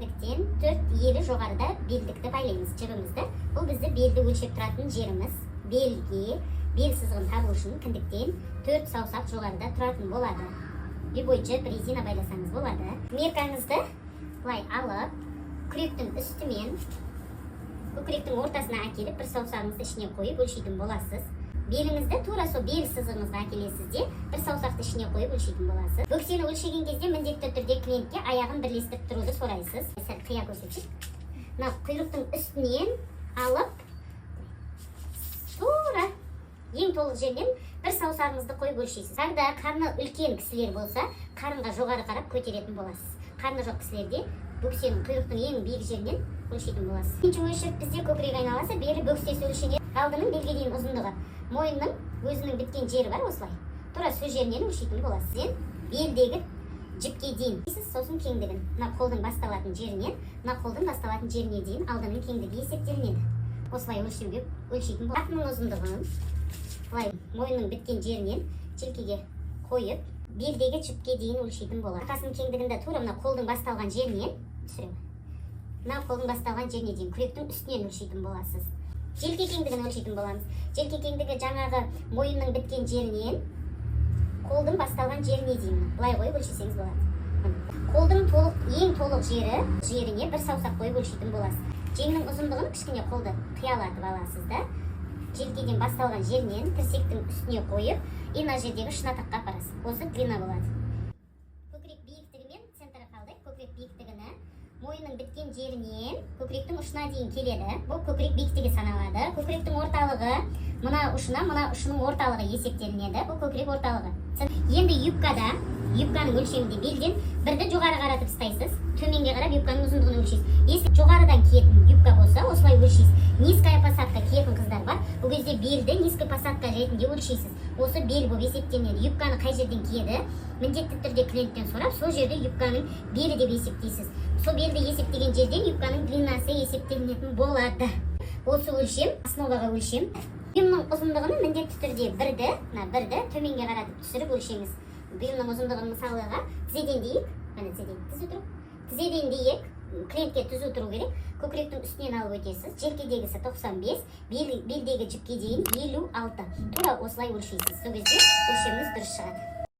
Кіндіктен 4 елі жоғарыда белдікті байлаймыз, жібімізді. Бұл бізді белді өлшеп тұратын жеріміз. Белге, бел сызығын табу үшін кіндіктен 4 саусақ жоғарыда тұратын болады. Любой жіп, резина байласаңыз болады. Меркаңызды былай алып, күректің үстімен көкіректің ортасына әкеліп, бір саусағыңызды ішіне қойып өлшейтін боласыз. Беліңізді тура сол бел сызығыңызға әкелесіз де, бір саусақты ішіне қойып өлшейтін боласыз. Бөксені өлшеген кезде міндетті түрде клиентке аяғын бірлестіріп тұруды сұрайсыз. Сәл қия көрсетші. Мына құйрықтың үстінен алып, тура ең толық жерінен бір саусағыңызды қойып өлшейсіз. Когда қарны үлкен кісілер болса, қарынға жоғары қарап көтеретін боласыз. Қарны жоқ кісілерде бөксенің, құйрықтың ең биік жерінен өлшейтін боласыз. Екінші өлшеп, бізде көкірек айналасы, белі, бөксесі өлшенеді. Алдының белге дейін ұзындығы, мойынның өзінің біткен жері бар, осылай тура сол жерінен өлшейтін боласыз. Сен белдегі жіпке дейін. Сосын кеңдігін мына қолдың басталатын жерінен мына қолдың басталатын жеріне дейін алдының кеңдігі есептелінеді. Осылай өлшеуге өлшейтін болады. Атының ұзындығын былай мойынның біткен жерінен желкеге қойып, белдегі жіпке дейін өлшейтін болады. Арқасының кеңдігінде тура мына қолдың басталған жерінен түсіремін, мына қолдың басталған жеріне дейін күректің үстінен өлшейтін боласыз. Желке кеңдігін өлшейтін боламыз. Желке кеңдігі жаңағы мойынның біткен жерінен қолдың басталған жеріне дейін былай қойып өлшесеңіз болады. Міне. Қолдың толық, ең толық жеріне бір саусақ қойып өлшейтін боласыз. Жеңнің ұзындығын кішкене қолды қиялатып аласыз да, желкеден басталған жерінен тірсектің үстіне қойып и мына жердегі шынатаққа апарасыз. Осы длина болады. Көкірек биіктігі мен центрі қалды. Көкірек биіктігіні мойынның біткен жерінен көкіректің ұшына дейін келеді. Бұл көкірек биіктігі саналады. Көкіректің орталығы мына ұшына, мына ұшының орталығы есептелінеді. Бұл көкірек орталығы. Енді юбкада, юбканың өлшемінде белден бірді жоғары қаратып ұстайсыз, төменге қарап юбканың ұзындығын өлшейсіз. Если жоғарыдан киетін юбка болса, осылай өлшейсіз. Низкая посадка киетін қыздар бар, бұл кезде белді низкая посадка ретінде өлшейсіз. Осы бел болып есептелінеді. Юбканы қай жерден киеді, міндетті түрде клиенттен сұрап, сол жерде юбканың белі деп есептейсіз. Сол белді есептеген жерден юбканың длинасы есептелінетін болады. Осы өлшем основаға өлшем. Бұйымның ұзындығын міндетті түрде бірді, мына бірді төменге қаратып түсіріп өлшеңіз. Бұйымның ұзындығын мысалыға тізеден дейік. Міне, тізеден түзу тұру, тізеден дейік. Клиентке түзу тұру керек. Көкіректің үстінен алып өтесіз. Желкедегісі 95, белдегі жіпке дейін 56. Тура осылай өлшейсіз. Сол кезде өлшеміңіз дұрыс шығады.